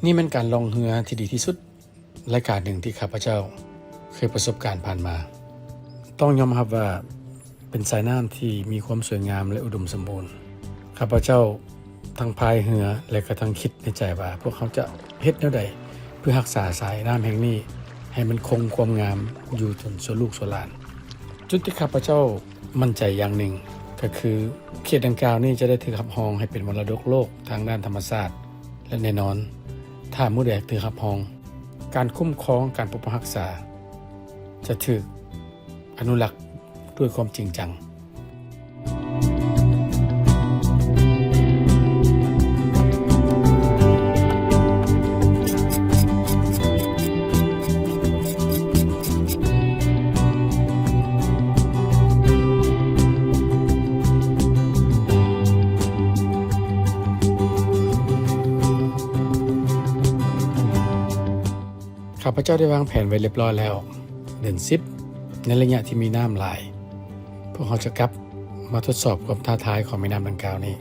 ນີ້ແມ່ນການລ່ອງເຮືອທີ່ດີທີ່ສຸດລາຍການໜຶ່ງທີ່ຂ້າພະເຈົ້າເຄີຍປະສົບການຜ່ານມາ. ຕ້ອງຍອມຮັບວ່າເປັນສາຍນ້ຳທີ່ມີຄວາມສວຍງາມ ແລະ ອຸດົມສົມບູນ. ຂ້າພະເຈົ້າທັງພາຍເຮືອ ແລະ ກະທັງຄິດໃນໃຈວ່າ ພວກເຮົາຈະເຮັດແນວໃດເພື່ອຮັກສາສາຍນ້ຳແຫ່ງນີ້ໃຫ້ມັນຄົງຄວາມງາມຢູ່ຈົນຊົ່ວລູກຊົ່ວຫຼານ. ຈຸດທີ່ຂ້າພະເຈົ້າໝັ້ນໃຈຢ່າງໜຶ່ງ ກະຄືເຂດດັ່ງກ່າວນີ້ຈະໄດ້ຖືກຮັບຮອງໃຫ້ເປັນມໍລະດົກໂລກທາງດ້ານທຳມະຊາດ ແລະ ແນ່ນອນ ຖ້າມື້ໃດຖືກຮັບຮອງ, ການຄຸ້ມຄອງ, ການປົກປັກຮັກສາ ຈະຖືກອະນຸລັກດ້ວຍຄວາມຈິງຈັງ. ຂ້າພະເຈົ້າໄດ້ວາງແຜນໄວ້ລຽບຮ້ອຍແລ້ວ, ເດືອນສິບ ໃນໄລຍະທີ່ມີນ້ຳຫຼາຍ, ພວກເຮົາຈະກັບມາທົດສອບຄວາມທ້າທາຍຂອງແມ່ນ້ຳດັ່ງກ່າວນີ້.